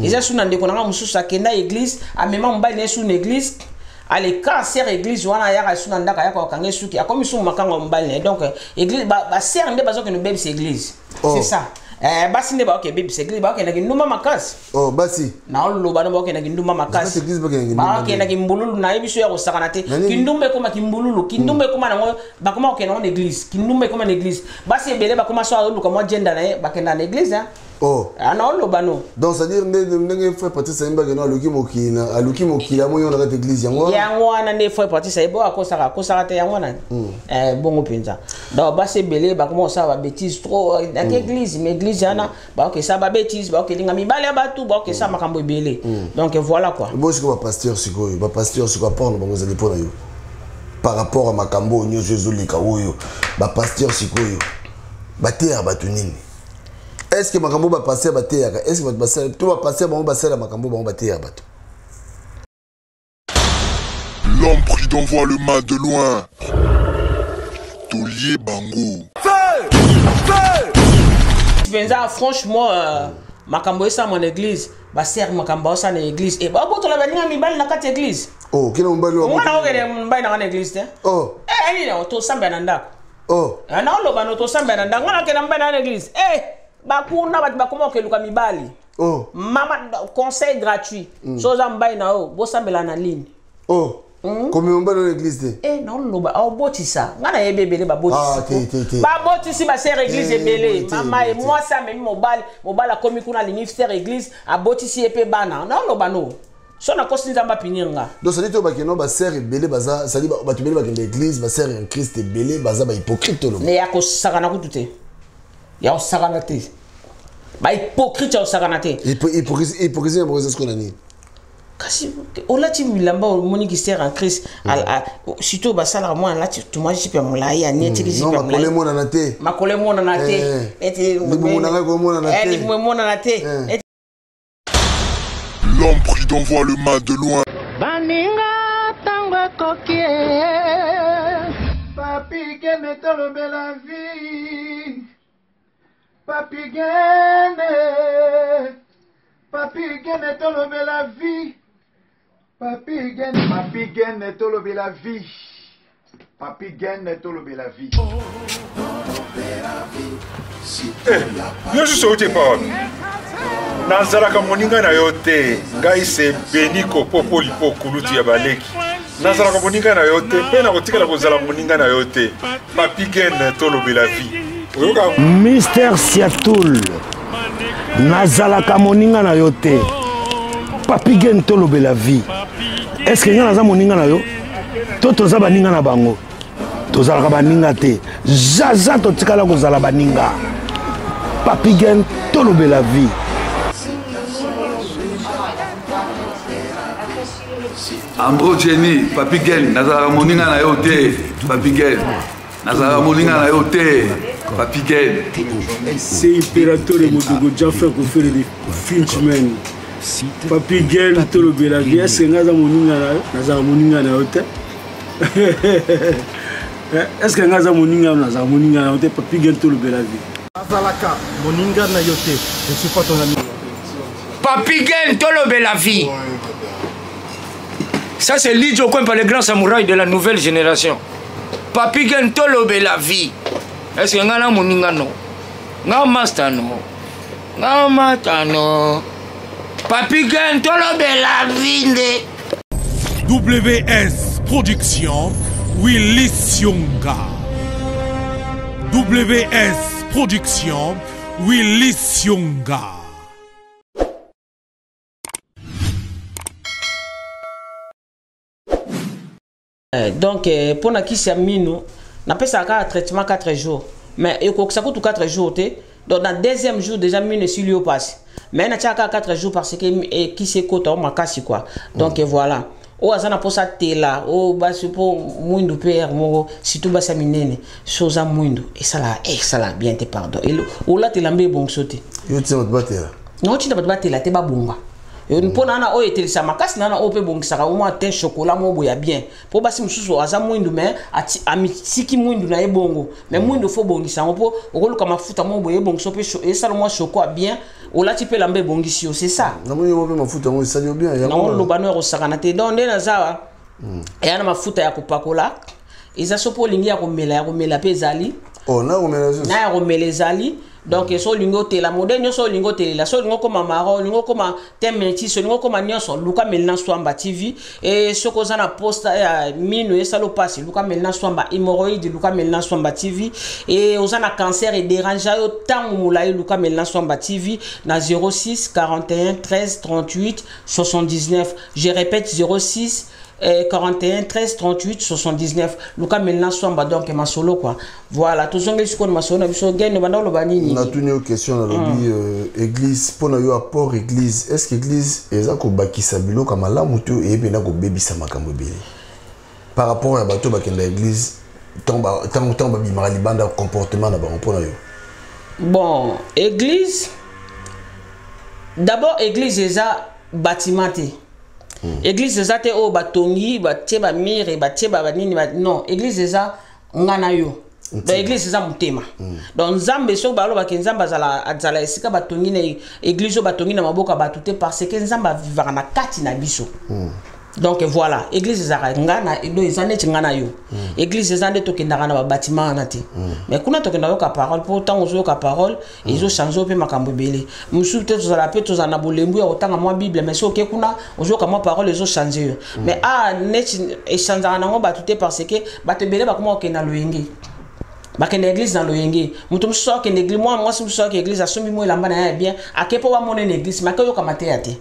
Eza su na ndeko na nga mosusu akenda église, amema mobali na ye su na église. Aleka sœur église wana, ayaka su na ndako, ayaka kokanga ye suki, akomi su makango ya mobali na ye. Donc église, basœur nde bazokende obebisa église. Oh. C'est ça. Basi nde baoke ebebisa église, baokendaki ndumba makasi. Oh, basi. Naoloba no, baokendaki ndumba makasi. Église bakendaki ndumba. Bakendaki mbululu, nayebi so ya kosakana te. Na nini? Kindumba ekoma kimbululu, kindumba ekoma nango, bakoma kokenda ngo na église. Kindumba ekoma na église, basi ebele bakoma so azoluka mwa jenda na ye, bakenda na église, hein. Oh. Ah, naoloba no. Donc c'est à dire ndenge frère Patrice ayembaki no, aluki mokili aluki mokili, amoni yango na kati église, yango wana. Yango wana nde frère Patrice ayebi oyo akosaka, akosaka te, yango wana. Bongo mpenza. Donc basi ebele bakoma kosala babêtise trop naki église, mais église wana bakokesala babêtise, bakokelinga mibale ya bato, bakokesala makambo ebele. Donc voilà quoi. Bo sikoyo bapasteur, sikoyo bapasteur, sikoyo apport na bango ezali mpo na yo par rapport à makambo oyo nyonso ezoleka oyo? Bapasteur sikoyo bateyaka bato nini? Est ce que makambo bapasteur bateyaka, est ce que bato basala to bapasteur bango basala makambo bango bateyaka bato? L'homme prudent voit le mal de loin. Taulier Bango. Mpenza franchement, makambo esalama na église, basœur makambo aosala na église e babotola baninga mibali na kati ya église. Oh, kina mobali wa? Mwana okende mobali nanga na église te. Oh. Eh, nini, tosambela na ndako. Oh. Naoloba no, tosambela na ndako, ngana okende mobali nanga na église. Eh, bakuna bato bakoma okeluka mibali. Oh. Mama, conseil gratuit: so oza mobali na yo, bosambela na ligne. Oh, komema mobali na église te? Eh, naoloba, aobotisa, ngai nayebi ebele. Ah, te, te, te. Babotisi basœur église Eh, ebele. boye te, Mama ye boye te. mwasi amemi mobali, mobali akomi kuna, alingi sœur église, abotisi ye mpe bana. Naoloba no, so nakosi, Nzambe apinir nga. Donc c'est-à-dire to bakende basœur ebele baza, c'est-à-dire bato ebele bakende église, basœur en Christ ebele baza bahypocrite, toloba? Ne ya kosakana kutu te, ya kosakana te, bahypocrite ya kosakana te. Hypocrisie na bango eza sikoyo na nini? Kasi olati bilamba, omoniki sœur en Christ, surtout basalaka mwana alati tumwa jupe ya molai, anietiki Non. jupe ya Makolo molai. emonana te. Makolo emonana te. Eh. Ete Libumu na ngai komonana Eh, te. libumu emonana te. Eh. Ete L'homme prudent voit le mal de loin. Baninga, ntango ekoki e. Papi Gene, tolobela vie. Papi Gene, Papi Gene, tolobela vie. Papi Gene, Papi Gene, tolobela vie. Papi Gene, tolobela vie. Yo susu outi epa wapi? Nazalaka moninga na yo te. Ngai se Beniko Popolipo, kulutu ya baleki. Nazalaka moninga na yo te mpe nakotikala kozala moninga na yo te. Papi Gen, tolobela vie, oyoka? Mister Siatul, nazalaka moninga na yo te. Papi Gen, tolobela vie. Est ce que ngai naza moninga na yo to toza baninga na bango? Tozalaka baninga te, zaza totikala kozala baninga. Papi Gen, tolobela vie. Ambro Jenny, Papi Gen, nazalaka moninga na yo te. Papi Gen, nazalaka moninga na yo te. Papi Gen. C'est Imperatore Modogo Jaffer Kofere de Finchman. Papi Gen, tolobela vie. Est-ce que nga aza moninga na yo? Nazala moninga na yo te. Est-ce que nga aza moninga na yo? Nazala moninga na yo te. Papi Gen, tolobela vie. Nazalaka moninga na yo te. Je suis pas ton ami. Papi Gen, tolobela vie. Ça, c'est Lidjo Kwempa, le grand samouraï de la nouvelle génération. Papi Gen, tolobela vie. Est-ce que nga na moninga no? Nga master no. Nga master no. Papi Gen, tolobela vie nde. WS Production, Willy Sionga. WS Production, Willy Sionga. Donc mpo na kisi ya minu, napesaka kaka traitement 4 jours, mais ekokisa kutu 4 jours te. Donc na deuxième jour déjà minu esili yo pasi, mais natiaka kaka 4 jours parce que kisi ekota o makasi quoi. Donc voilà, oyo aza na mposa tela oyo basi mpo mwindu mpe ere moko, surtout basi ya minene, so oza mwindu esalaka, esalaka bien te, pardon. Olatela mbe ebongiso te. Yo tina bato batela? Naotinda bato batela te, babonga mpo na wana oyo etelisa makasi na wana oyo mpe ebongisaka mwa te chocolat mo boya bien, mpo basi mosusu aza mwindu mais amitiki mwindu na ye bongo, mais mwindu fo bongisa yango, mpo okoluka mafuta mo boye ebongisa mpe esala mwa choco ya bien. Olati mpe elamba ebongisi yo, c'est ça. Namoni yo mpe mafuta yango esali yo bien. Yango loba no ya kosakana te. Donc nde naza awa, eya na mafuta ya kopakola, eza so mpo olingi ya komela, ya komela mpe ezali. Oh, na komela. Na ya komela ezali. Donc so olingi otela modèle nyonso, olingi otelela, so olingi okóma marron, olingi okóma teint métis, olingi okóma nyonso, luka Melina Swamba TV. E soki oza na posta ya mino esala opasi, luka Melina Swamba. Hémorroïde, luka Melina Swamba TV. E oza na cancer edérange yo ntango molai, luka Melina Swamba TV na 06 41 13 38 79. Je répète, 06 41 13 38 79, luka Melina Swamba. Donc masolo quoi, voilà, tozongeli sikoyo na masolo na biso. Gene, banda oloba nini? Natuni yo question, nalobi église, mpo na yo apport église, est ce que église eza kobakisa biloko ya malamu to eyebi na kobebisa makambo ebele par rapport ya bato bakenda église, ntango babimaka libanda, comportement na bango, mpo na yo? Bon, église d'abord, église eza bâtiment te. Église eza te oyo batongi, batie bamurs, batie banini. Non, église eza nga na yo. Donc église eza motema. Donc Nzambe, soki balobaki Nzambe azala esika batongi na église oyo batongi na maboko ya bato te, parce que Nzambe avivaka na kati na biso. Donc voilà, église ezalaka nga na, donc eza neti nga na yo. Église eza nde tokendaka na babâtiment wana te, mais kuna tokenda koyoka parole, mpo ntango ozoyoka parole, ezochange mpe makambo ebele mosusu te. Tozala mpe, tozala na bolembu ya kotanga mwa Bible, mais soki oke kuna, ozoyoka mwa parole, ezochange yo. Mais a neti echangeaka nango bato te, parce que bato ebele bakoma kokende na loyenge, bakende église na loyenge. Moto mosusu akende église, mwa mwasi mosusu ake église, asombi mwa elamba na ye ya bien, ake mpo bamona na église, mais ake oyoka mateya te.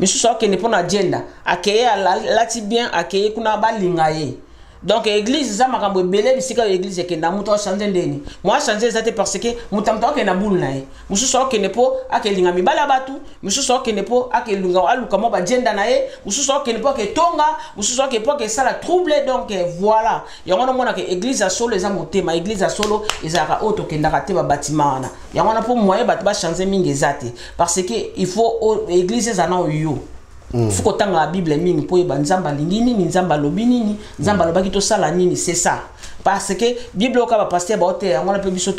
Misusu akende mpo na agenda, akeye alati bien, akeye kuna balinga ye. Donc église eza makambo ebele. Bisika oyo église ekenda, moto achange ndeni mo achange eza te, parce que moto moto akende na bulu na ye. Mosusu akende mpo akelinga mibali ya bato, mosusu akende mpo akelinga aluka mwa bagenda na ye, mosusu akende mpo aketonga, mosusu ake mpo akesala trouble. Donc voilà, yango wana omonaka église ya solo eza motema. Église ya solo ezalaka oyo tokendaka te babâtiment wana. Yango wana mpo moyen bato bachange mingi eza te, parce que il faut église eza na oyo faut kotanga Bible mingi mpo oyeba Nzambe alingi nini, Nzambe alobi nini, Nzambe alobaki tosala nini. C'est ça, parce que Bible oyo bapasteur baoteya, yango wana mpe biso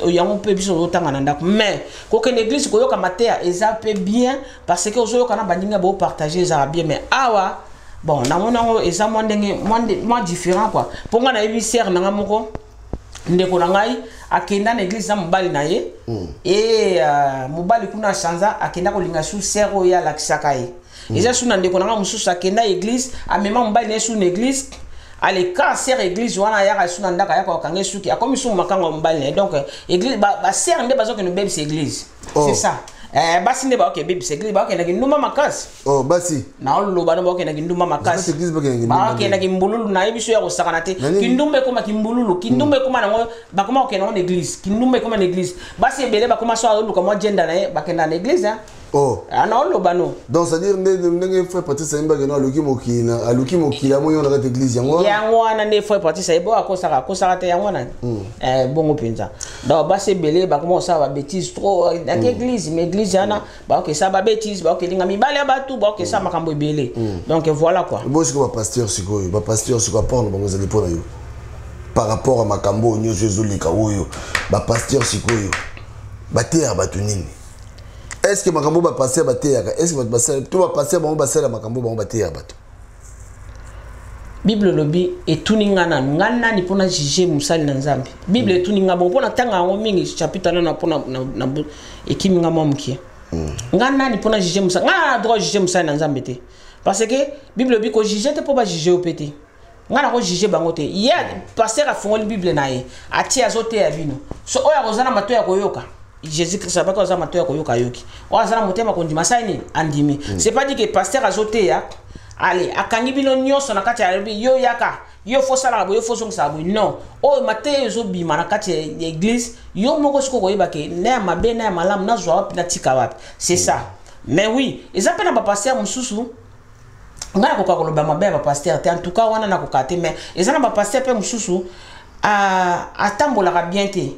yango mpe biso tozotanga na ndako. Mais kokende église koyoka mateya eza mpe bien, parce que ozoyoka na baninga, bopartage, ezala bien. Mais awa, bon, namoni yango eza mwa ndenge mwa différent quoi. Mpo ngai nayebi sœur na nga moko, ndeko na ngai, akenda na église na mobali na ye. E mobali kuna achanza, akenda kolinga su sœur oyo ye alakisaka ye. Eza su na ndeko na ngai mosusu, akenda église, amema mobali na ye su na église. Aleka sœur église wana, ayaka su na ndako, ayaka kokanga ye suki, akomi su makango ya mobali na ye. Donc église, basœur nde bazokende obebisa église. Oh. C'est ça. Basi nde baokende ebebisa église, baokendaki ndumba makasi. Oh, basi. Naoloba no, baokendaki ndumba makasi. Kasi église bakendaki ndumba? Baokendaki mbululu, nayebi so ya kosakana te. Na nini? Kindumba ekoma kimbululu, kindumba ekoma nango, bakoma kokenda ngo na église. Kindumba ekoma na église, basi ebele bakoma so azoluka mwa jenda na ye, bakenda na église, hein. Oh. Ah, naoloba no. Donc c'est à dire ndenge frère Patrice ayembaki no, aluki mokili aluki mokili, amoni yo na kati église, yango wana. Yango wana nde frère Patrice ayebo, akosaka, akosaka te, yango wana. Bongo mpenza. Donc basi ebele bakoma kosala babêtise trop naki église, mais église wana bakokesala babêtise, bakokelinga mibali ya bato, bakokesala makambo ebele. Donc voilà quoi. Bo sikoyo bapasteur, sikoyo bapasteur, sikoyo apport na bango ezali mpo na yo par rapport à makambo oyo nyonso ezoleka oyo, bapasteur sikoyo bateyaka bato nini? Est ce que makambo bapasteur bateyaka, est ce que bato basala to bapasteur bango basala makambo bango bateyaka bato? Bible elobi, etuni nga nanu, nga nani mpona juge mosali na Nzambe? Bible etuni nga bongo mpona ntanga yango mingi, chapitre nano mpona ekimi nga mwa mokie. Nga nani mpona juge mosali? Nga na droit juge mosali na Nzambe te, parce que Bible elobi kojuge te mpo bajuge yo mpe te. Nga nakojuge bango te. Ye pasteur afungoli Bible na ye, atie, azoteya bino. So oyo akoza na matoi ya koyoka, Jésus Christ abaki, aza matoi ya koyoka, ayoki. Oyo aza na motema kondima, asali nini? Andimi. C'est pas dit que pasteur azoteya, ale akangi bino nyonso na kati ya alobi yo yaka, yo fo salaka boye, yo fo ozongisaka boye. Non, oyo mateya ezobima na kati ya église, yo moko sikoyo koyeba ke na ya mabe na ya malamu, nazwa wapi, natika wapi. C'est ça. Mais oui, eza mpe na bapasteur mosusu. Ngai nakoka koloba mabe ya bapasteur te, en tout cas wana nakoka te. Mais eza na bapasteur mpe mosusu atambolaka bien te.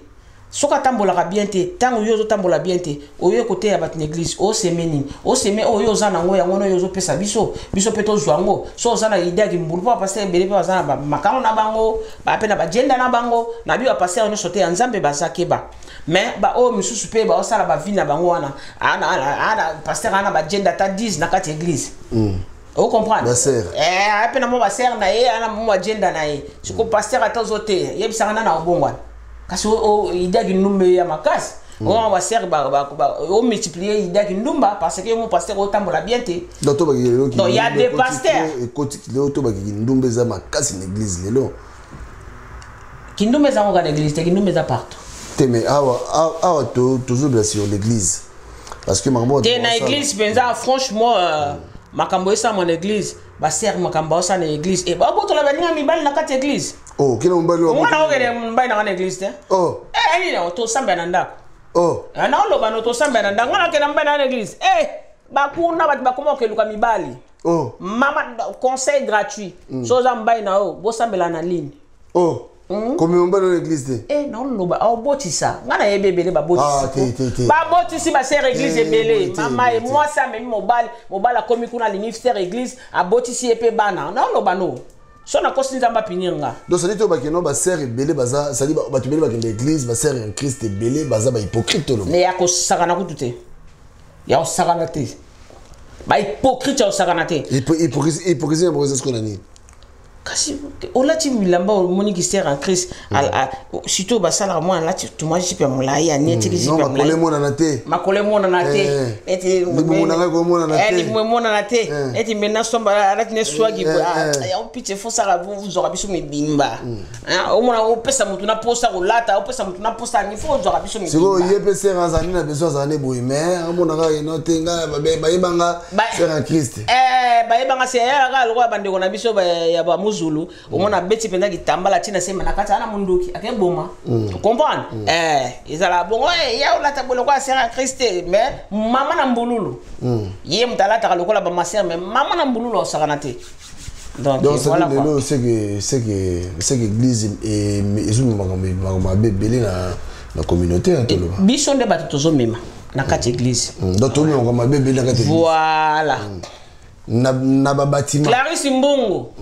Soki atambolaka bien te, ntango yo ozotambola bien te, oye koteya bato na église, oseme nini? Oseme oyo oza nango, yango wana oyo ozopesa biso, biso mpe tozwa yango. So oza na idée ya kimbulu, mpo bapasteur ebele mpe baza na makambo na bango, baa mpe na bajenda na bango. Na bi bapasteur nyonso te ya Nzambe baza keba, mais baoyo misusu mpe baosala bavi na bango wana. Ana pasteur ana bajenda ata 10 na kati ya église. Ocomprendre? Basere. Mpe na mwa basere na ye, ana mwa agenda na ye. Siko pasteur ata ozoteya, yebisaka nana obongwana, kasi idée ya kindumba ya makasi. Oyo basere omultiplie idée ya kindumba parce que yo mo pasteur otambola bien te. Donc tobaki lelo Donc, il y a des pasteurs. Ekoti lelo, tobaki kindumba eza makasi na église lelo. Kindumba eza ngo na église te, kindumba eza partout. Te, mais awa tozobela sur l'église parce que makambo te na église mpenza, franchement, makambo esalama na église, basere makambo aosala na église e babotola baninga mibali na kati ya église. Oh, kina mobali wa Nga na okende mobali nanga na église te. Oh. Eh, nini, tosambela na ndako. Oh. Naoloba no, tosambela na ndako. Nga nakende mobali nanga na église e bakuna bato bakoma okeluka mibali. Oh. Mama, conseil gratuit: so oza mobali na yo, bosambela na ligne. Oh, komema mobali na église te. E naoloba, aobotisa nga nayebi ebele babotisi. Ah, te, te, te. Babotisi basere église Te, ebele. boye te, Mama ye boye te. mwasi amemi mobali, mobali akomi kuna, alingi sere église, abotisi ye mpe bana. Naoloba no, so nakosi, Nzambe apinir nga. Donc sadi tobaki no, basere ebele baza, sadi bato ebele bakende église, basere en Christ ebele baza bahypocrite, toloba. Ne ya kosakana kutu te, ya kosakana te, bahypocrite ya kosakana te. Hypocrisie hypocrisie sikoyo na nini? Kasi olati bilamba, omoni sere en Christ, surtout basalaka mwana alati tuma jupe ya molai, anetiki jupe ya makolo molai. Emonana te. Makolo emonana te. Neti Libumu na ngai komonana te. Libumu emonana te. Neti maintenant somba alati ne swagi boye. Yango pitie fosala ozwaka biso mibimba. Ah, omona opesa motu na posa kolata, opesa motu na posa ni fo ozwaka biso Sikoyo mibimba. ye mpe sere azali na besoin, azala ne boye, mais amonaka eno te, ngai bayebanga sere en Christ. Bayebanga se eyalaka lokola bandeko na biso ya bamuzulu. Omona abeti mpenza kitambala ntina sema na kati ana munduki akeboma. Comprendre? Ezala bongo, ya olata boye lokola sere ya Christ te, mais mama na mbululu ye moto alataka lokola bamasere, mais mama na mbululu aosakana te. Donc, Donc voilà c'est quoi. lelo, c'est que église ezomema makambo mabe ebele na communauté, hein, toloba. Biso nde bato tozomema na kati ya église. Donc tozomema makambo mabe ebele na kati ya église. Voilà. Na babatima. Clarisse Mbungu.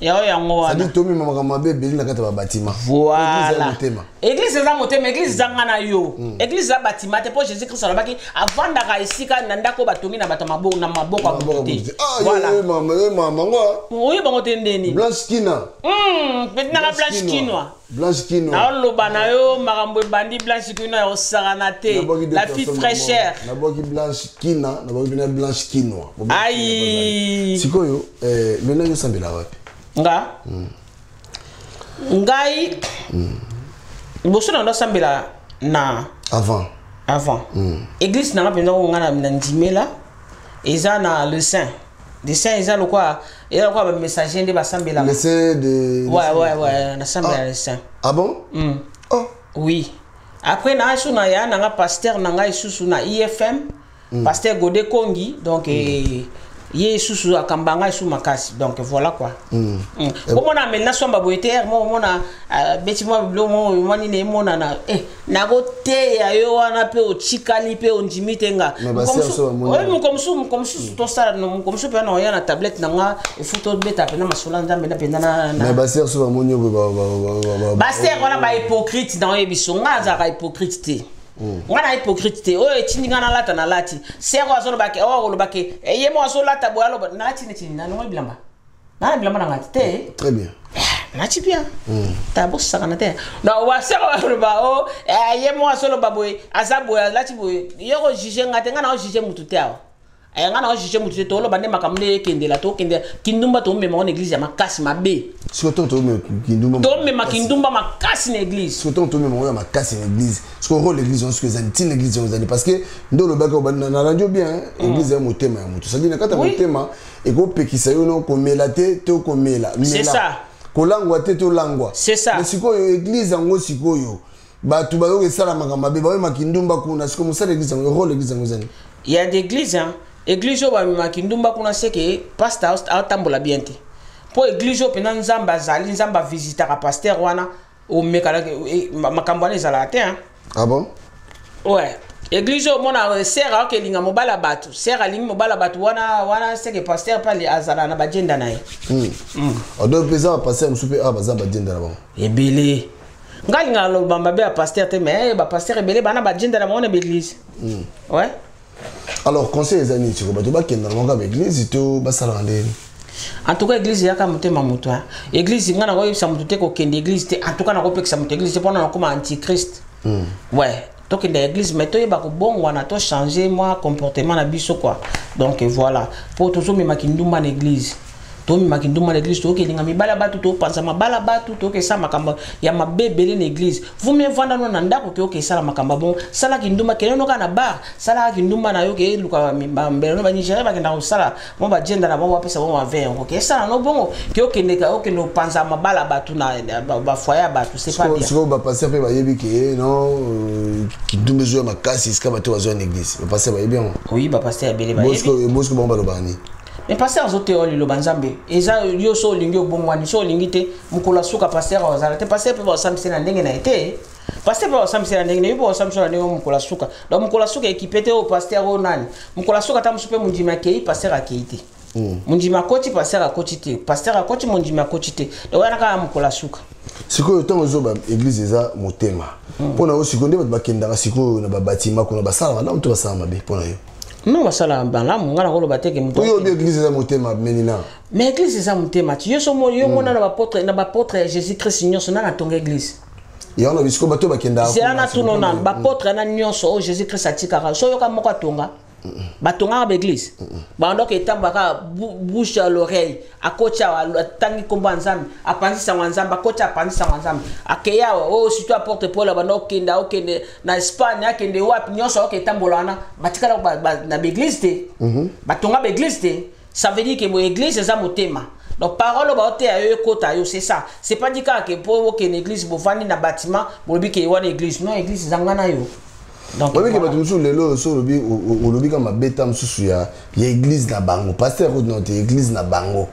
Yao yango wana. C'est-à-dire tomema makambo mabe ebele na kati ya babatima. Voilà. Motema. Église eza motema, église eza nga na yo. Église eza batima te, mpo Jésus Christ alobaki avandaka esika na ndako batongi na bato na maboko ya moto te. Ah. Voilà. Ye mama, ye mama ngo. Oyebi bango te ndeni. Blanche Kina. Petit nanga Blanche Kinwa. Blanche Kinwa. Naoloba na yo makambo ebandi, Blanche Kinwa ya kosakana te. Nabwaki deux La fille personnes fraîcheur. Nabwaki Blanche Kina, nabwaki mpena Blanche Kinwa. Ai. Sikoyo maintenant yo osambela wapi? Nga ngai liboso na ndosambela na Avant. Avant, église nanga mpenza oyo nga na ndimela eza na le Saint, le Saint eza lokwa bamessager nde basambelaka. Le Saint de Ouais, nasambela le Saint. Ah bon? Oh. Oui, après na so na ya nanga pasteur na ngai lisusu na IFM, pasteur Gode Kongi. Donc ye lisusu akamba ngai lisusu makasi. Donc voilà quoi. Omona ameli somba boye te mo omona beti mwa biloko mo mwa nini emonana, nakoteya yo wana mpe otikali mpe ondimi te nga. Mais basere so bamoni Oyebi, moko mosusu tosala, moko mosusu mpenza na oya na tablette na nga, efu tobeta mpenza masolo ya Nzambe na mpenza na Mais basere so bamoni yo boye Basere wana bahypocrite na oyebi so nga azalaka hypocrite te. Nga na hypocrite te. Oyo etindi nga nalata, nalati. Sere oyo azolobake, oyo olobake ye mo azolata boye, aloba nalati neti nalongo bilamba, nana bilamba na nga te. Très bien. Nati bien ta bosakana te. Donc basere oyo aloba o ye mo azoloba boye, aza boye, alati boye, ye kojuge nga te. Nga na ojuge mutu te awa. Nga na ojuge mutu te. Toloba nde makambo nde ekendela, tokendela kindumba, tomema ngo na église ya makasi mabe. Sikoyo ntango tomema kindumba Tomema kindumba makasi na église. Sikoyo ntango tomema ngo ya makasi na église, sikoyo rôle église yango sikoyo ezali, ntina église yango ezali, parce que nde olobaki nalandi yo bien, église ya motema ya moto, c'est-à-dire na kati ya motema ekopekisa yo no komela te to komela. C'est ça. Kolangwa te to langwa. C'est ça. Mais sikoyo église yango, sikoyo bato bayoki esala makambo mabe, bayemaki ndumba kuna, sikoyo mosala église yango, rôle église yango ezali? Il y a des églises, hein. Église oyo bamemaki ndumba kuna, seke pasteur aotambola bien te, mpo église oyo mpenza Nzambe azali, Nzambe avisitaka pasteur wana, omekalaki makambo wana ezalaka te, hein. Ah bon? Ouais. Église oyo omona sere aokelinga mobala bato, sere alingi mobala bato wana wana, seke pasteur mpe azala na bajenda na ye. Donc mpe eza bapasteur mosusu mpe awa baza bajenda na bango. Ebele. Ngai alingaka loba mabe ya pasteur te, mais bapasteur ebele bana bajenda na bango na baeglise. Ouais. Alors conseil eza nini sikoyo? Bato bakenda na bango kaka baeglise to basalaka ndeni? En tout cas, église eyaka motema moto. Église, ngai nakoyebisa moto te kokende église te. En tout cas, nakopekisa moto église te mpona nakoma antichrist. Ouais, tokende église, mais toyeba kobongwana, tochange mwa comportement na biso quoi. Donc voilà, mpo tozomemaki ndumba na église, tomemaki ndumba na église, tokokelinga mibala bato, topanza mabala bato, tokesala makambo ya mabe ebele na église. Vumie vanda no na ndako ke okesala makambo bongo, salaki ndumba, kende no kaka na bar, salaka kindumba na yo, ke luka bambela no banigéria bakenda kosala mo bajenda na bango, bapesa bango bavin yango, ke esala no bongo, ke okende okende opanza mabala bato na bafoyer ya bato, c'est pas bien. Sikoyo bapasteur mpe bayebi ke non, kindumba ezoya makasi esika bato bazwa na église, bapasteur bayebi yango? Oui, bapasteur ebele bayebi. Bosiko bango balobaka nini? Mais pasteur azoteya liloba Nzambe, eza yo so olingi obongwani, so olingi te, mokolo asuka pasteur azala te. Pasteur mpe basambisi na ndenge na ye te, pasteur mpe basambisi na ndenge na ye, mpe basambisi na ndenge mokolo asuka. Donc mokolo asuka ekipe te oyo pasteur oyo nani. Mokolo asuka ata mosu mpe mondimi akei, pasteur akei te, mondimi akoti, pasteur akoti te, pasteur akoti, mondimi akoti te. Donc wana kaka mokolo asuka. Sikoyo ntango ozoba église eza motema mpo na yo, sikoyo nde bato bakendaka sikoyo na babatima kuna, basalaka malamu to basala mabe mpo na yo? Non, basala malamu. Ngai nakoloba te ke moto Oyo obi église eza motema menina. Mais église eza motema ti yo so yo mona na baapôtre ya Jésus Christ nyonso nana atonga église. Yango na bisiko bato bakendaka. Zela na tuno nanu, baapôtre na nyonso oyo Jésus Christ atikaka, so oyoka moko atonga? Batongaka baeglise, bandoka etambwaka bouche à l'oreille. Akoti awa, atangi nkombo ya Nzambe, apanzi sango ya Nzambe, akoti, apanzi sango ya Nzambe, akei awa oyo surtout apôtre Paul abanda okende, okende na Espagne, akende wapi nyonso, aoke etambola wana, batikala na baeglise te, batonga baeglise te. Ça veut dire que bo église eza motema. Donc parole oyo baoteya yo ekota yo, c'est ça. C'est pas dit kaka ke mpo okende église, bovandi na bâtiment, bolobi ke wana église. Non, église eza nga na yo. Donc oyebiki bato mosusu lelo so olobi, olobi kaka mabe ta mosusu ya église na bango, pasteur kutu te, église na bango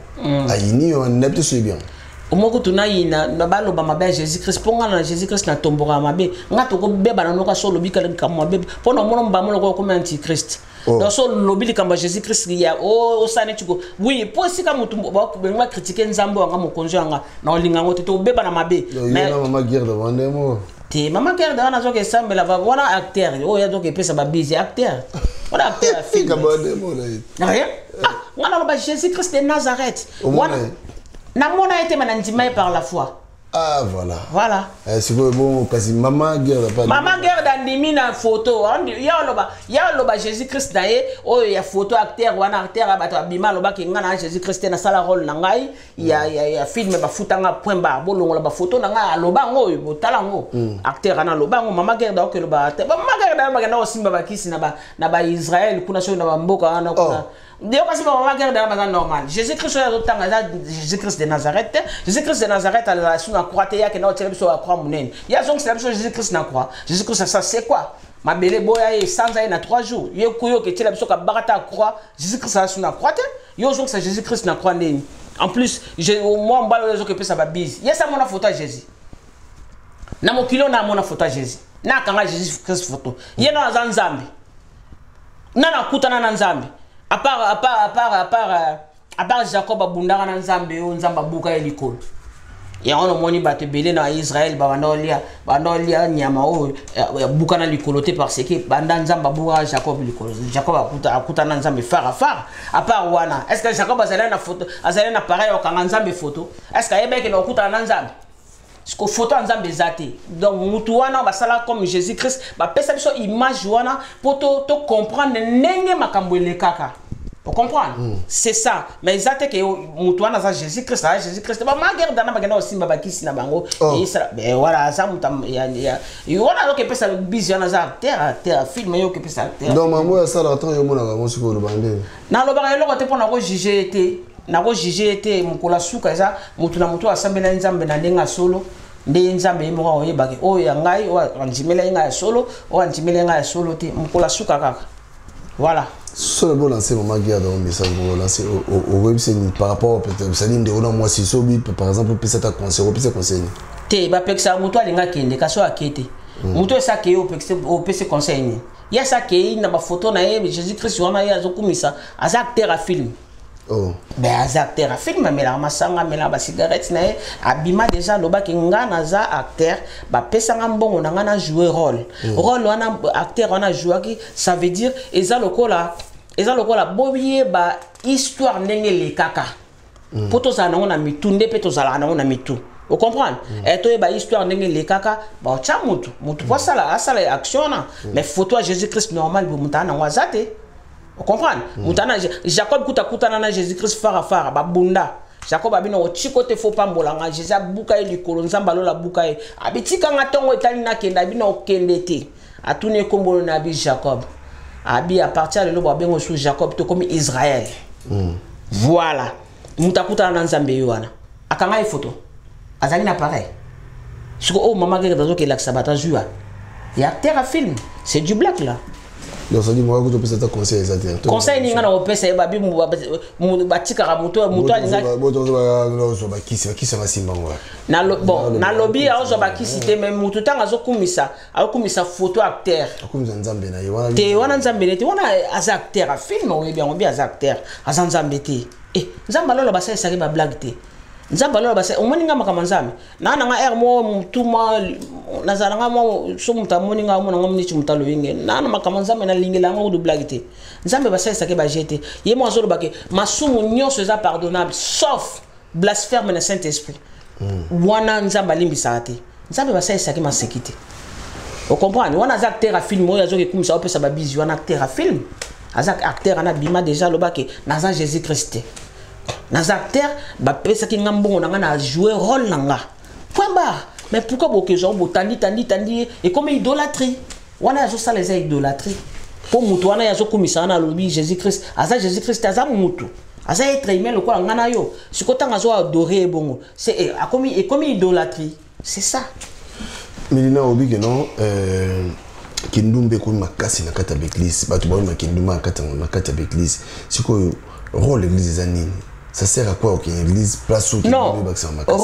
ayini yo, nayebi te so yebi yango. Omoko tuna yina na baloba mabe ya Jésus Christ, mpo nga na Jésus Christ natomboka mabe. Nga tokobeba na noka so olobi kala likambo mabe mpo na omona mbamo lokola okomi antichrist. Donc so olobi likambo ya Jésus Christ ya osala neti ko oui, mpo esika motu bengi bacritiquer Nzambe wanga, mokonzi wanga, na olinga yango te, tokobeba na mabe. Yo na mama Guerre vandemo. Te, mama Guerre wana azoki esambela wana, acteur oyo azoki epesa babise, acteur wana, acteur ya film. Vandemo na ye. Rien. Ah, nga naloba Jésus Christ de Nazareth. Omona wana ye? Namona ye te, me nandima ye par la foi. Ah voilà. Voilà. Sikoyo bongo kasi mama Guerre pa? Mama Guerre andimi na photo. Ya oloba Jésus Christ na ye oyo ya photo, acteur wana, acteur ya bato abima, alobaki nga na Jésus Christ te, nasala rôle na ngai ya film, bafutanga, point barre, bolongola bafoto na ngai. Aloba yango oyo, botala yango, acteur wana aloba yango. Mama Guerre aokeloba te. Mama Guerre bakenda kosimba bakisi na baisrael kuna, soki na bamboka wana kuna. Yo kasi bamama Guerre wana baza normal. Jésus Christ oyo azotanga eza Jésus Christ de Nazareth te. Jésus Christ de Nazareth azala su na croix te. Ye akenda kotiela biso ya croix monene, ye azongisela biso Jésus Christ na croix. Jésus Christ asa c'est quoi? Mabele boya ye, esanza ye na 3 jours. Ye kuyo oketiela biso kabaka ta croix. Jésus Christ aza su na croix te. Yo ozongisa Jésus Christ na croix ndeni? En plus mwa mobali oyo azokepesa babise, ye sa mona photo ya Jésus na mokili oyo, na amona photo ya Jésus, na akanga Jésus Christ photo. Ye nano aza Nzambe, nano akutana na Nzambe, à part Jacob abundaka na Nzambe oyo Nzambe abuka ye likolo. Yango namoni bato ebele na Israel babanda olia nyama oyo abuka na likolo te, parce que banda Nzambe abukaka Jacob likolo, Jacob akutana na Nzambe fara fara. À part wana, est ce que Jacob azali na photo, azali na pareil okanga Nzambe photo? Est ce que ayebaki na okutana na Nzambe? Siko photo ya Nzambe eza te. Donc mutu wana basala comme Jésus Christ, bapesa biso image wana mpo to comprendre ndenge makambo elekaka. Ocomprendre? C'est ça. Mais eza te ke mutu wana aza Jésus Christ, aza Jésus Christ. Bamaguerre dana bakenda kosimba bakisi na bango. Eyesala wana aza mutu wana azoki epesa bisi wana, aza acteur film, ye oki epesa acteur. Donc mambo oyo asalaka, ntango yo omonaka yango sikoyo, oloba ndeni? Nalobaka eloko te mpo nakojuge ye te, nakojuge ye te. Mokolo ya suka eza motu na motu asambela Nzambe na ndenge ya solo, nde ye Nzambe ye moko akoyebaki oyo ya ngai, oyo andimela ye ngai ya solo, oyo andimela ye ngai ya solo te. Mokolo ya suka kaka, voilà. Solo bolancer mama Guerre dans message, bolancer okoyebisa nini par rapport peut-être, c'est-à-dire ndeko na mwasi, sobi par exemple opesa ta conseil, opesa conseil nini? Te, bapekisaka motu alingi akende, kasi oyo ake te. Moto oyo esakei, opesi conseil nini? Ye asakei na bafoto na ye, Jésus Christ wana ye azokumisa, aza acteur ya film. Oh. Ben, aza acteur ya film, amelaka masanga, amelaka bacigarette na ye. Abima déjà, alobaki: "Nga naza acteur, bapesanga mbongo na nga na jouer rôle." Rôle wana acteur wana ajouaki, ça veut dire eza lokola boyeba histoire ndenge elekaka mpo tozala nango na mitu, nde mpe tozalaka nango na mitu, ocomprendre? Toyeba histoire ndenge elekaka, baotya mutu po asala action wana. Mais photo ya Jésus Christ normal bo mutu aa nango aza te, ocomprendre? Mutu ana Jacob kuta akutana na Jésus Christ fara fara, babunda. Jacob abino otiko te, fo pambolanga. Jésus abuka ye likolo, Nzambe alola abuka ye, abitikanga ntongo etali nakende, abino okende te. Atuni ekombolo na abi Jacob, abi à partir ya lelo babengo su Jacob, tokomi Israel. Voilà, moto akutana na Nzambe ye wana, akanga ye photo, azalaki na appareil. Siko oyo mama keke azokelakisa bato azwi wa ya acteur ya film, c'est du blague là. Donc ça dit moi kotopesa ata conseil eza te? Conseil nini nga na kopesa ye? Babi batikaka moto alingaki Bozwa bakisi, bakisi basimba ngo. Bon, nalobi aozwa bakisi te, mais motu ntango azokumisa, azokumisa photo acteur. Akumisa Nzambe na ye wana. Te, wana Nzambe ne te, wana aza acteur ya film. Oyebi yango bi aza acteur, aza Nzambe te. E Nzambe alola basalisaki bablague te. Nzambe alola basa omoni nga makambo Nzambe naa na nga ere moko motu mwa nazala nga mwa so moto amoni nga, amona nga neti moto alobi nge naa na makambo Nzambe, nalingela yango kudu blague te. Nzambe basalisaki baje te. Ye mo azolobake masumu nyonso eza pardonnable sauf blasphème na Saint Esprit. Wana Nzambe alimbisaka te. Nzambe basalisaki maseki te, ocomprendre? Wana aza acteur ya film oyo azoki ekumisa, opesa babisi wana acteur ya film. Aza acteur wana, abima déjà, alobaki: "Naza Jésus Christ te, naza acteur, bapesaki nga mbongo na nga na jouer rôle na nga, point barre." Mais pourquoi bokezwa botandi tandi tandi ye, ekomi idolâtrie? Wana azosala eza idolâtrie, mpo motu wana ye azokumisa wana, alobi Jésus Christ, aza Jésus Christ, aza mutu, aza être humain lokola nga na yo. Sikoyo ntango azo adore ye bongo, c'est akomi, ekomi idolâtrie, c'est ça. Milina, obi ke non, kindumba ekomi makasi na kati ya baeglise, bato baoyima kindumba na kati ya baeglise. Sikoyo rôle église eza nini? Ça sert à quoi okende église, place oyo Non. bakisaka makasi?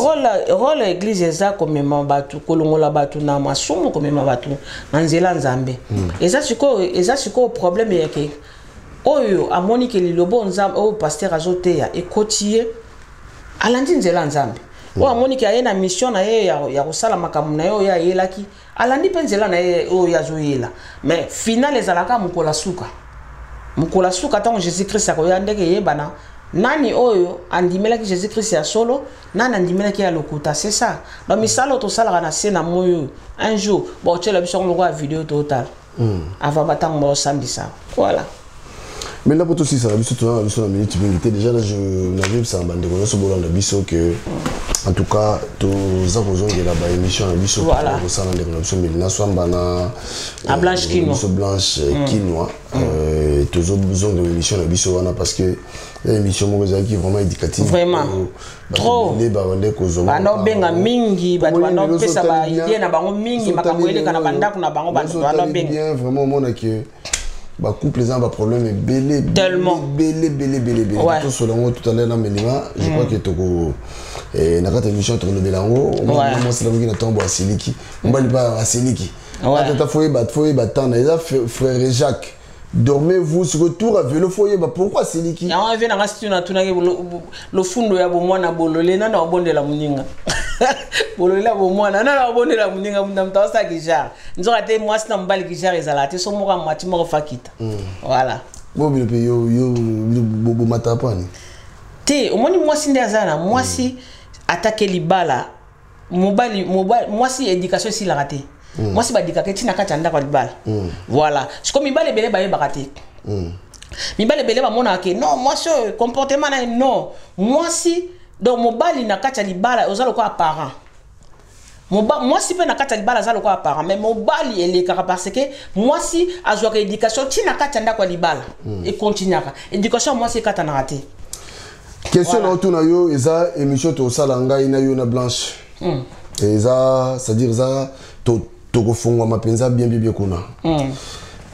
Rôle ya église eza komema bato, kolongola bato na masumu, komema bato na nzela Nzambe. Eza sikoyo problème yake oyo amoni ke liloba Nzambe oyo pasteur azoteya ekoti ye, alandi nzela Nzambe. Oyo amoni ke aye na mission na ye ya kosala makambo na ye oyo ayelaki, alandi mpe nzela na ye oyo azoyela. Mais final ezalaka mokolo ya suka. Mokolo ya suka, ntango Jésus Christ akoya, ndenge eyebana nani oyo andimelaki Jésus Christ ya solo, nani andimelaki ya lokuta. C'est ça. Donc misala oyo tosalaka na se na moi oyo, un jour baotiela biso yango lokola video totala avant batango baosambisa. Voilà. Maintenant, po tosisaka biso, toza na biso na minute mingi te. Déjà nazoyebisaka bandeko nyonso bolanda biso ke en tout cas toza kozongela baémission na biso. Kosala ndeko na biso Melina Swamba na Na Blanche Kinwa. Biso Blanche Kinwa. Tozozongela émission na biso wana parce que eza émission moko ezalaki vraiment éducative. Vraiment. Trop. Nde babande kozwa Banda obenga mingi, bato banda opesa baidée na bango mingi, makambo eleka na bandako na bango, bato banda obenga. Bien, vraiment omona ke bacouple eza na baproblème ebele. Tellement. Ebele, ebele, ebele, ebele. Tosola yango tout à l'heure na Melima. Je crois que toko na kati ya émission tokolobela yango. Mwasi lamoki na ntongo asiliki, mobali mpe asiliki. Atata, foyeba tana eza frère Jacques, dormez-vous sikoyo tour à vélo, foyeba pourquoi asiliki. Yango eve nanga situ natunaki lofundo ya bomwana, bolole nana obondela moninga, bolole ya bomwana nana obondela moninga. Mutu moto aosala kijare, nzoka te mwasi na mobali kijare ezalaka te, so moko amati, moko fakita. Voilà. Bo bino mpe yo bomata pani? Te, omoni mwasi nde aza na mwasi atake libala, mobali mwasi éducation esilaka te. Mwasi badikaka ntina kati ya ndako ya libala. Voilà, sikoyo mibali ebele bayebaka te. Mibali ebele bamonaka ke non, mwasi oyo comportement na ye, non, mwasi. Donc mobali na kati ya libala oza lokola parent. Mwasi mpe na kati ya libala aza lokola parent, mais mobali elekaka parce que mwasi azwaka éducation ntina kati ya ndako ya libala, ekontinuaka. Éducation ya mwasi ekatanaka te. Question na otuna yo eza émission tosala ngai na yo na Blanche. Eza, c'est-à-dire eza tokofungwama mpenza bien bien bien kuna.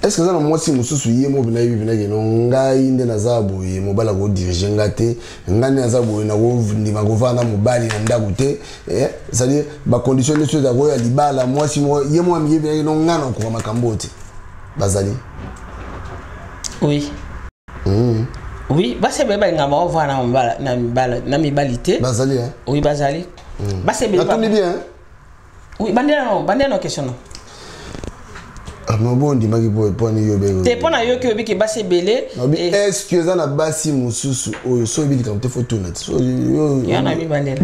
Est ce que eza na mwasi mosusu ye moko mpena yebi mpena keno ngai nde naza boye, mobali akodirige nga te, ngai nde naza boye, nakondima kovanda na mobali na ndako te, c'est-à-dire bacondition nyonso eza koya libala, mwasi moko ye moko amiyebi mpena keno ngai nakokoka makambo oyo te, bazali? Oui. Oui, basi ebele balingaka baovanda na mibali te. Bazali? Oui, bazali. Basi ebele. Natuni bien? Oui, bandela no, bandela no question no. Mabo ondimaki mpo ani yo? Te, mpo na yoki oyebiki basi ebele. Est ce que eza na basi mosusu oyo so oyebi likambo te, fo tuna te? Yo na mibandela.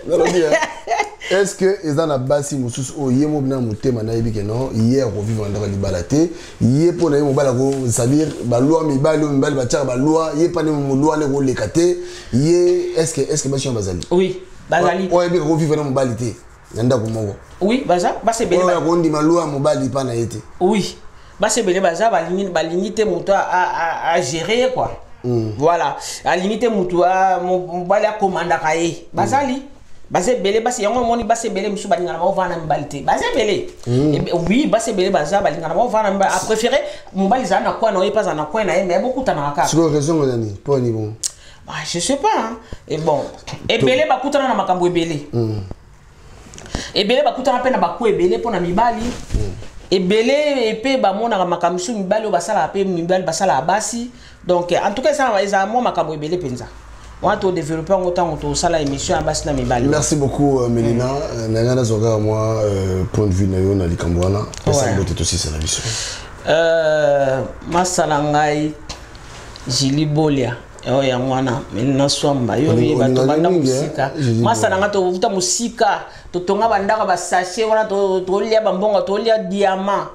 Nalobi, est ce que eza na basi mosusu oyo ye mo na motema nayebi ke non, ye akovivre na ndako ya libala te, ye mpo na ye mobali ako, c'est-à-dire baloi mibali oyo mibali batiaka baloi, ye mpa nde moloi nde koleka te ye? Est ce que basi wana bazali? Oui, bazali. Oyo ayebi akovivre na mobali te na ndako moko? Oui, baza basi ebele. Oyo akondima loi ya mobali mpa na ye te? Oui, basi ebele baza, balingi te moto agérer ye quoi. Voilà, alingi te moto mobali akomandaka ye. Bazali, baza ebele basi yango. Omoni, basi ebele mosusu balingana baovanda na mibali te, baza ebele. Oui, basi ebele baza, balingana baovanda na mibali, apréféré mobali ezala na coin na ye mpe azala na coin na ye, mais bokutanaka kaka. Sikoyo raison ezani mpo ani bon? Ah, je sais pas, hein. Et bon, ebele bakutana na makambo ebele. Ebele bakutana mpe na baku ebele mpo na mibali. Ebele mpe bamonaka makambo mosusu mibali oyo basalaka mpe mibali basalaka basi. Donc en tout cas ezala mwa makambo ebele mpenza wana, todéveloppe yango ntango tosala émission ya basi na mibali. Merci beaucoup, Melina. Na ngai nazwa kaka mwa point de vue na yo na likambo wana. Pesa mbote, tosisa na biso. Masala ngai Jili Bolia, oyo yango wana Melina Swamba, yo oyeba tobanda mosika. Masala nga, tovuta mosika, totonga bandako basachet wana, tolia bambongo, tolia diamant.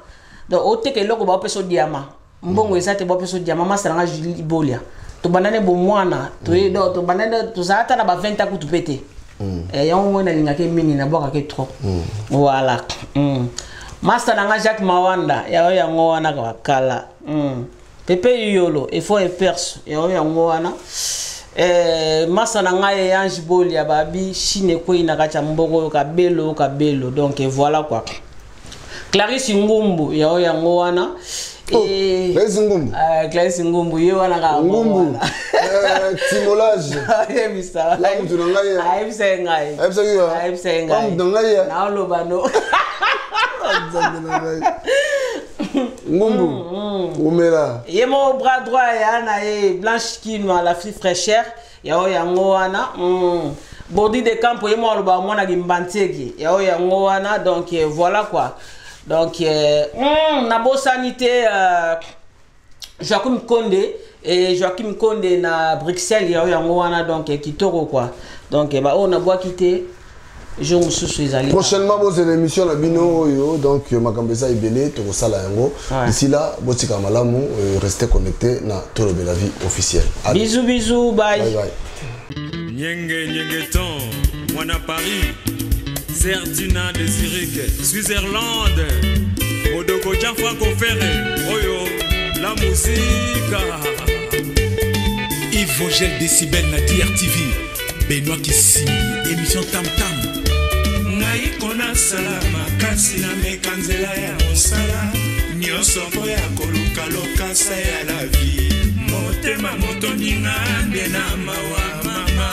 Donc oteka eloko, baopesa diamant, mbongo eza te, baopesa diamant. Masala nga Jili Bolia, tobanda ne bomwana, tobanda ne tozala ata na ba 20 ans kutu mpe te. Yango moi nalingaki mingi, nabwakaki trop. Voilà. Master na nga Jacques Mawanda, yayo yango wana kala. Pepe Yolo efo eperse, yayo yango wana. Masa na ngai Ange Bolia, babi Chine ekwei na kati ya mboka oyo, kabelo kabelo. Donc voilà quoi. Clarisse Ngumbu, yayo yango wana. Oh, Clarisse Ngumbu. Clarisse Ngumbu ye wana kaka. Ngumbu. Timolage. Ayebisa. La mutu na ngai. Ayebisa ye ngai. Ayebisa yo. Ayebisa ye ngai. Mutu na ngai. Naoloba no. Nzambe na ngai. Ngumbu. Umela. Ye mo bras droit ya na ye Blanche Kinwa, la fille fraîcheur, yao yango wana. Bordi de Campo, ye mo aloba mwana limbantieki, yao yango wana. Donc voilà quoi. Donc nabosani te Joachim Konde et Joachim Konde na Bruxelles, yao yango wana. Donc kitoko quoi. Donc ba oyo nabwaki te, jour mosusu ezali. Prochainement bozela émission na bino oyo. Donc makambo eza ebele, tokosala yango. D'ici là, botika malamu, restez connecté na Tolobela Vie officielle. Bisous bisous, bye. Bye bye. Nyenge Nyengeton, mwana Paris, Zerdina de Zurich, Switzerland, Modoko Gianfranco Ferre, oyo la musique. Yves Vogel Décibel na DRTV, Benoît Kissimbi, émission Tam Tam. Ngai konasala makasi, nameka nzela ya mosala nyonso mpo ya koluka lokasa ya la vie. Motema motoninga nde na mawa, mama,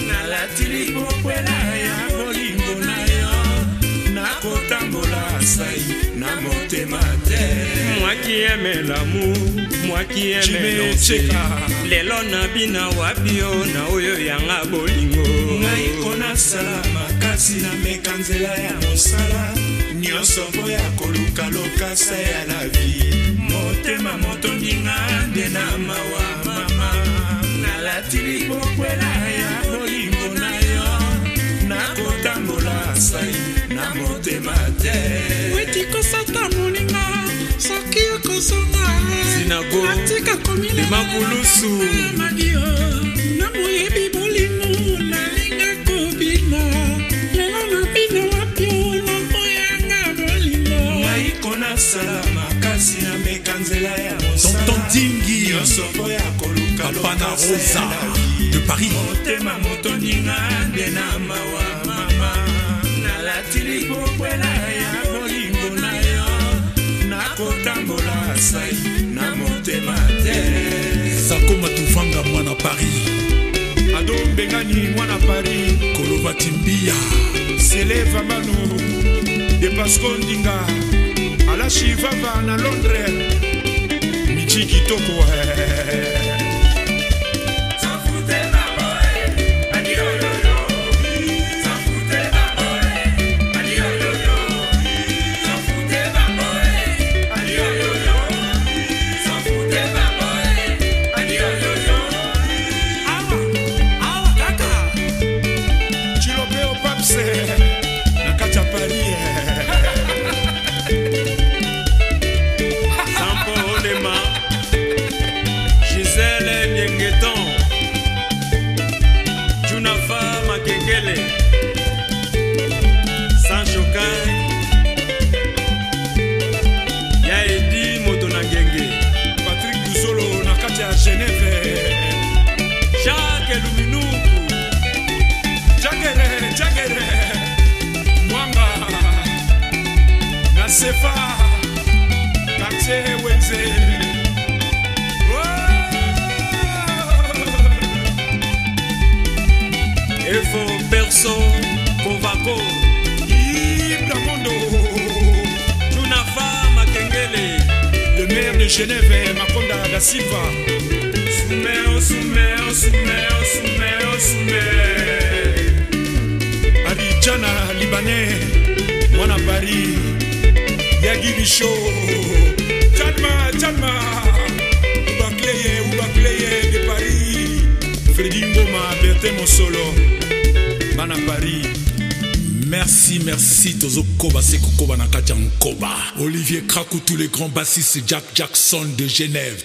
nalati lipokwela ya bolingo na yo, nakotambola sai na motema te. Moi qui aime l'amour, moi qui aime danser, lelo nabina wapi yo na oyo yanga bolingo? Ngai konasala makasi, nameka nzela ya mosala nyonso mpo ya koluka lokasa ya la vie. Motema motondinga nde na mawa, mama, nalati lipokwela ya bolingo na yo, nakotambola sai na motema te. Weti kosata moninga soki okozonga. Sinago. Atika Makulusu. Madio na moyebi bolingo, nalinga kobina, lelo nabina wapi na oyanga bolingo? Ngai konasala makasi, nameka nzela ya mosala Tonton Dingi. nyonso mpo ya koluka Papa na lokasa Rosa ya la vie. de Paris. Motema motondinga nde na mawa, mama, nalati Nalati libokwela ya bolingo na yo, nakotambola sai na motema te. Sakoma tuvanga mwana Paris. Ado Mbengani mwana Paris. Koloba Timbia. Sele Vamanu de Pasco Ndinga. Alashi Vava na Londres. Michi Kitoko. Chilopeo Paps na kati ya Paris. Sampo Olema, Gisèle Niengeton, Junafa Makekele, Sancho Kai, Yaedi Moto na Ngenge, Patrick Buzolo na kati ya Genève. Jacques Luminuku, Jagere, Jagere, Mwanga, na Sefa, quartier Wenze. Evo Perso Kovako, Ibra Mondo, Junafa Makengele, le maire de Genève, Makonda da Silva. Soumeo, Soumeo, Soumeo, Soumeo, Soumeo. Arijana Libanais, mwana Paris, Yagi Bicho, Tchalma, Tchalma, Oubakleye, Oubakleye de Paris, Freddy Ngoma, Bertin Mosolo, bana Paris. Merci, merci, Tozo Koba, c'est Koba na kati ya Nkoba. Olivier Krakou, tous les grands bassistes, Jack Jackson de Genève.